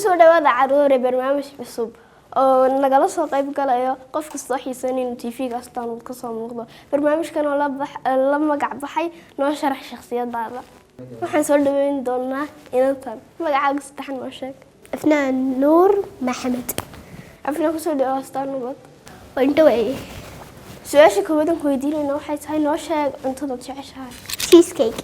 Kusoo dhawaada, caruure, barnaamij cusub oo nagala soo qayb galayo qof kastoo xiisan inuu TV-ga Astaan uu kasoo muuqdo. Barnaamijkan oo la magac baxay "Noo sharax shakhsiyadaada". Waxaan soo dhaweyn doonaa inantan. Magacaaga saddexan noo sheeg. Afnaan Nuur Maxamed. Afnaan, kusoo dhawaada Astaan Ubad. Waan dhaway. Su-aasha koowaad aan ku weydiinayna waxay tahay: noo sheeg cuntadaad jeceshahay. Cheesecake.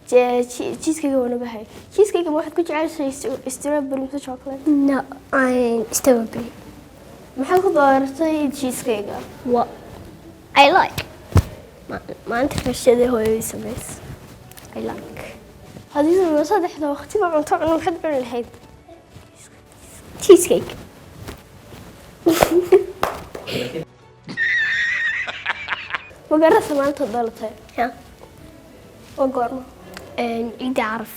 Cheesecake waan ogahay. Cheesecake ma waxaad ku jeceshahay strawberry mise chocolate? No, I'm strawberry. Maxaad ku dooratay cheesecake? What I like. Maanta rashada hooyadii samays. I like. Haddii saddexda waqtiba cunto cuno, maxaad cuni lahayd? Cheesecake. Ma garanaysa maanta dhalatay? Ha. Waa goorma? Ciida Caraf.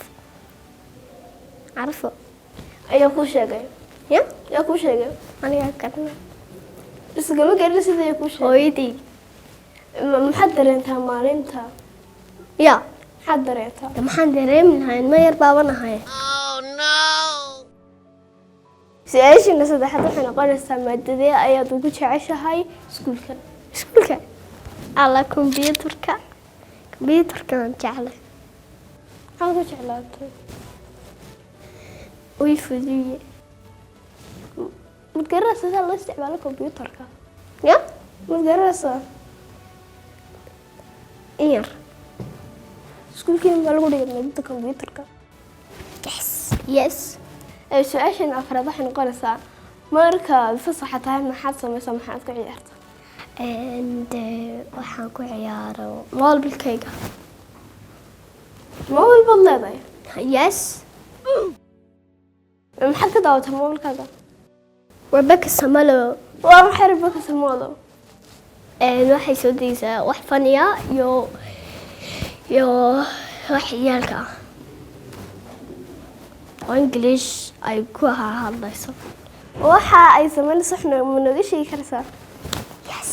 Carafo. Ayaa kuu sheegay? Ya? Yaa kuu sheegay? Anigaa garana. Iskama garan sida ayaa kuu sheegay? Hooyadii. Maxaad dareentaa maalinta? Ya. Maxaad dareentaa? De maxaan dareemi lahaa? Ilmo yar baaban ahay. Su-aashiina saddexaad waxay noqonaysaa: maadadee ayaad ugu jeceshahay iskuulka? Iskuulka. Alla, computerka. Computerka aan jeclay. Maxaad ku jeclaatay? Way fuduye. Mad garanaysaa sida loo isticmaalo computerka? Ya? Mad garanaysaa? In yar. Iskuulkiina baa lagu dhigay maadada computerka? Yes. Su-aashan afraad waxay noqonaysaa: markaad fasaxa tahay, maxaad samaysaa? Maxaad ku ciyaartaa? And waxaan ku ciyaaro mobilkayga. Mobile baad leedahay? Yes. Maxaad ka daawataa mobilkaaga? Rebecca Samalo. Waa maxay Rebecca Samolo? Waxay soo degeysaa wax faniya iyo wax ciyaalka ah oo English ay ku hadlayso. Waxa ay samaynayso wax ma nooga sheegi karaysaa? Yes,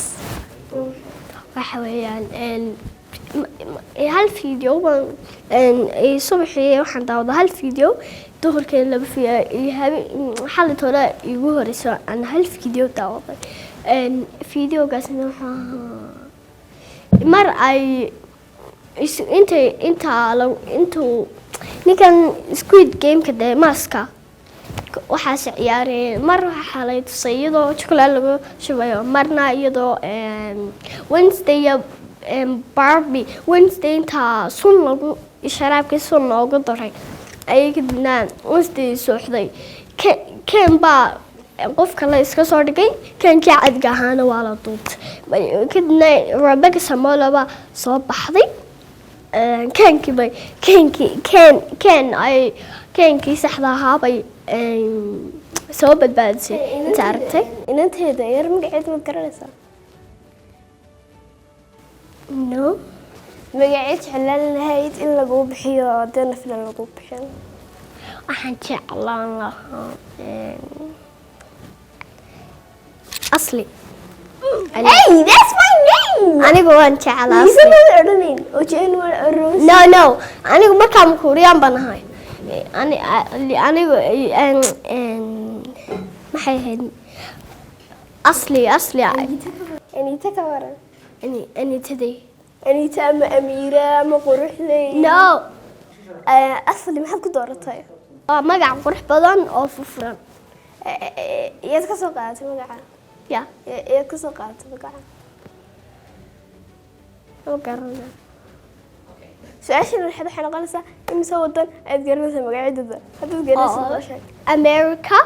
waxa weeyaan hal video baan subaxii waxaan daawadaa hal video, duhurkii laba video, iyo habeen xalit hore igu horeyso aan hal video daawaday. Videogaasna waxaa ahaa mar ay intay intaa intuu ninkan Squid Gameka dee maaska waxaas ciyaareen. Mar waxaa lay tusay iyadoo chocolate lagu shubayo, marna iyadoo Wednesday iyo Barbie Wednesday intaa sun lagu sharaabkii sun loogu daray ayay kadibna Wednesday sooxday. Ken baa qof kale iska soo dhigay, kenkii cadga ahaana waa la duubtay. Kadibna Rebecca Samola baa soo baxday. Kenkii bay kenkii ken ken ay kenkii saxda ahaa bay soo badbaadisay inta aragtay. Inanteeda yar magaceed maad garanaysaa? No. Magaceed jeclaan lahayd in laguu bixiyo haddii nafna laguu bixiyo? Waxaan jeclaan lahaa Asli. Hey, that's my name! Anigu waan jeclaa Liisa Asli. Ma odhanayn oo jecel Rose. No, anigu markaa Kuuriyaan baan ahay. Anigu maxay ahayd? Asli, Asli. Anita ka waran? Anitaday. Anita ama Amiira ama Quruxley. No. Asli maxaad ku dooratay? Waa magac qurux badan oo furfuran. Iyaad ka soo qaadatay magaca? Ya? Iyaad ka soo qaadatay magaca? Ma garana. Su-aashan waxaad waxay noqonaysaa: imise wadan aad garanaysaa magacyadooda? Haddaad garanaysid, noo sheeg. America,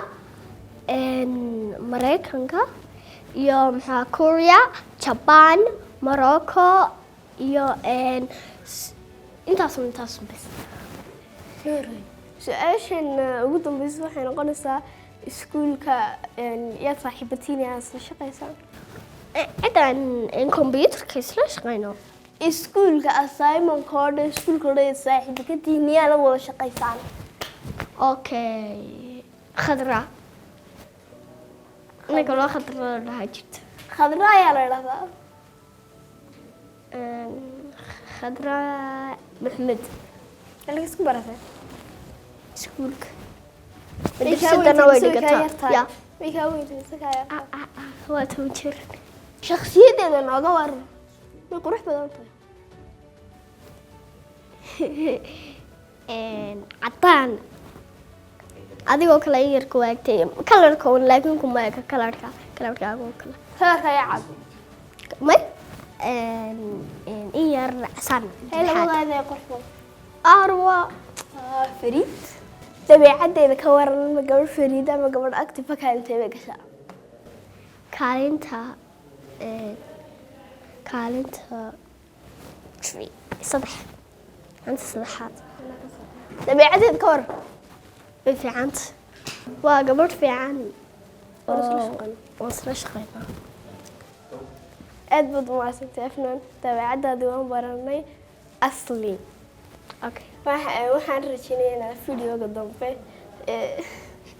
Maraykanka iyo maxaa, Korea, Japan, Morocco iyo intaasun bas. Su-aashan ugu dambeysa waxay noqonaysaa: iskuulka yaad saaxiibatiin, yaad isla shaqaysaan? Cidaan computerka isla shaqayno? Iskuulka assignment oo dhan, iskuulka oo dhan yaad saaxiiba ka tihiin, yaa la wada shaqaysaan? Okay, Khadra. Ninka loo Khadra la dhahaa jirta. Khadra ayaa la idhahdaa? Khadra Maxmed. Halka isku baratay? Iskuulka. Madrasadana way dhigataa. Ya. May kaa weyntahay mise kaa yartahay? Ah, ah, ah, waa 10 jir. Shakhsiyadeeda nooga waran. May qurux badan tahay? Cadaan adigoo kale in yar ku waagtay kalarka un, laakiin kuma eka kalarka, kalarkaaga oo kale. Kalarka ayaa cad. May, in yar casaan. Hay, labadaada ay qurux badan. Arwa. Fariid. Dabeecaddeeda ka waran. Ma gabadh fariida ama gabadh active? Kaalintee bay gashaa? Kaalinta three, saddex, kaalinta saddexaad. Dabeecaddeeda ka waran. Way fiicanta, waa gabadh fiican. Waan isla oo- shaqeynaa. Waan isla shaqeynaa. Aad baad umahadsantay, Afnaan. Dabeecaddaadii waan baranay asli. Okay. Waxaan rajeynayaa inaan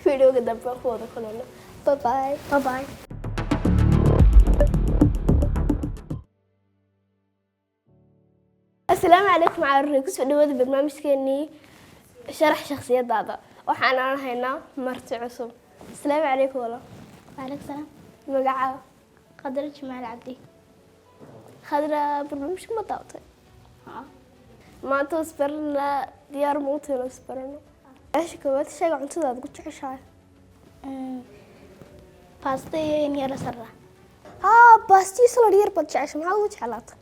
videoga dambe ku wada kulano. Bye bye. Bye bye. Asalaamu calaykum caruur, kusoo dhawaada barnaamijkeenii sharax shakhsiyadaada. Waxaan aan haynaa marti cusub. Asalaamu calaykum walaal. Waalaikum salaam. Magacaa? Qadar Jamaal Cabdi. Khadra, barnaamijka ma daawatay maanta? Isbarana diyaar ma u tahay isbarano? Su-aasha koowaad: shayga cuntada aad ku jeceshahay? Baasto iyo in yaro sarra. Haa, baastiyo salad yar baad jeceshay. Maxaad ugu jeclaatay?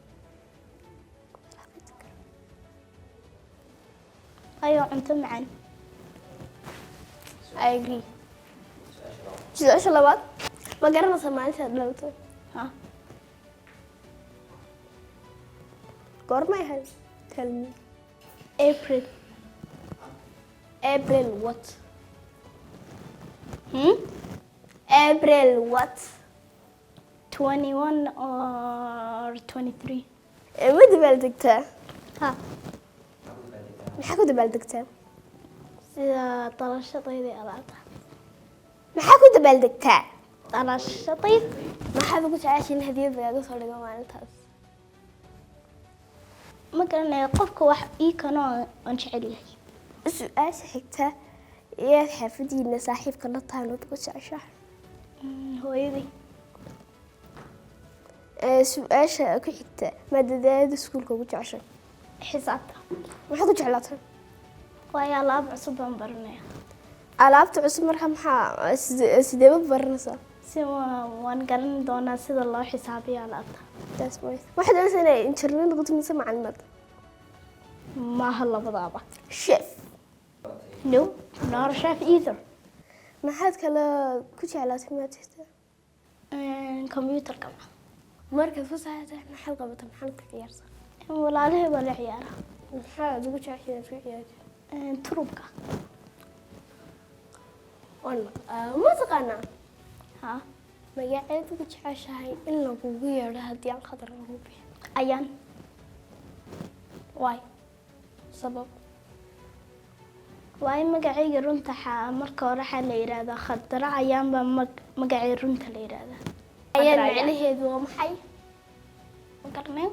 Ayo, cunto macaan. I agree. Su-aasha labaad: ma garanaysaa maalintaad dhalatay? Ha. Goormay ahayd? Tell me. April. April what? Hmm? April what? 21 or 23. Ee, ma dabaaldegtaa? Ha. Maxaa ku dabaaldegtaa? Sida dhalashadayda iyo alaabta. Maxaa ku dabaaldegtaa? Dhalashadayda. Maxaad ugu jeceshay in hadiyad lagaaga soo dhigo maalintaas? Ma garanayo, qofka wax ii kano aan jecel yahay. Su-aasha xigta: yaad xaafadiina saaxiibka la tahay ood ugu jeceshahay? Hooyaday. Ee, su-aasha ku xigta: maadadaada iskuulka ugu jeceshay? Xisaabta. Maxaad ku jeclaatay? Waayo, alaab cusub baan baranaya. Alaabta cusub marka maxaa sideebad baranaysaa? Si waan garan doonaa sida loo xisaabiyo alaabta. That's why. Waxaad doonaysaa inay injineer noqoto mise macalimaad? Maaha labadaaba. Chef? No, not a chef either. Maxaad kale ku jeclaatay maad jirta? Computerka. Markaad fasaxatay maxaad qabata? Maxaad ku ciyaarsaa? Walaalahay baa la ciyaara. Maxaad ugu jeceshay inaad ku ciyaarto? Turubka. Ma taqaanaa? Ha. Magaceed ugu jeceshahay in lagugu yeedho haddii aan Khadar lagu bixin? Ayaan. Waay, sabab? Waayo, magacayga runta marka hore waxaa la yidhaahdaa Khadra Ayaan baa magacay runta la yidhaahdaa. Ayaan. Khadra Ayaan. Macnaheedu waa maxay? Ma garanayo.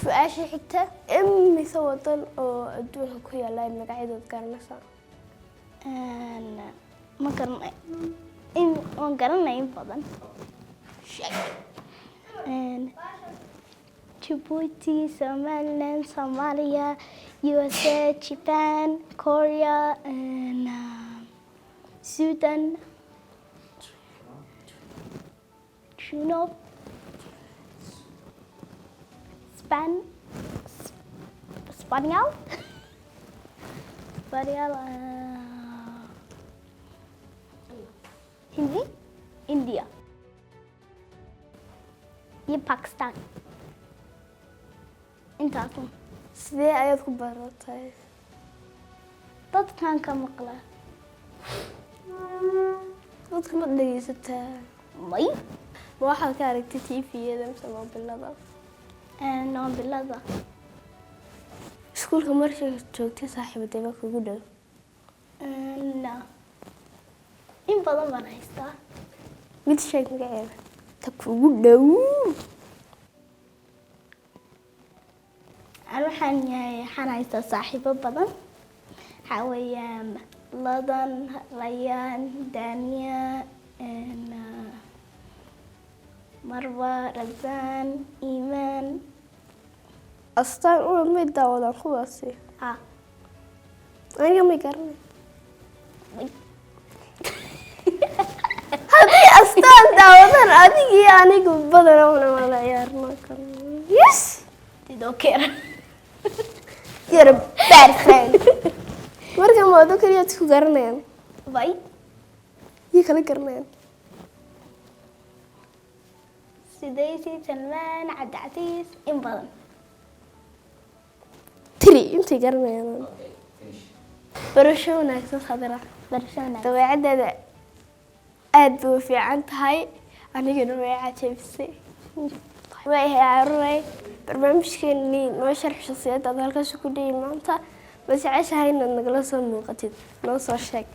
Su-aasha xigta: imise wadan oo adduunka ku yaala ay magacyadood garanaysaa? Ma garanayo in waan garanay in badan. Djibouti, Somaliland, Somalia, USA, Japan, Korea, and Sudan, Juno, Span, Spaniel, Spaniel, Hindi, India, iyo Pakistan. Intaas un. Sidee ayaad ku baratay? Dadkan ka maqlaa. Dadka ma dhegeysataa? May. Ma waxaad ka aragtay TV-yada mise moobilada? Moobilada. Iskuulka markii joogtay saaxiibadee baa kugu dhow? In badan baan haystaa. Mid sheeg magaceeda, ta kugu dhow. Aan waxaan yahay, waxaan haystaa saaxiibo badan. Waxaa weeyaan Ladan, Rayaan, Daniya, Marwa, Razaan, Iimaan. Astaan Ubad may daawadaan kuwaasi? Ha. Aniga may garanay. Haddii Astaan daawadaan, adig iyo anigu badana una wada ciyaarno. Yes. They don't care. You're a bad friend. Marka moodo kaliyaad ku garanayaan? Bay. Iyo kala garanayaan? Sidaysi, Salmaan, Cabdicasiis, in badan. Tiri intay garanayaan. Barasho wanaagsan, Khadra. Barasho wanaagsan. Dabeecaddeeda aad bay u fiican tahay, anigana way cajabisay. Way caaruray. Barnaamijkeenii Noo Sharx Shakhsiyadda aad halkaas ku dhihi maanta. Ma jeceshahay inaad nagala soo muuqatid? Noo soo sheeg.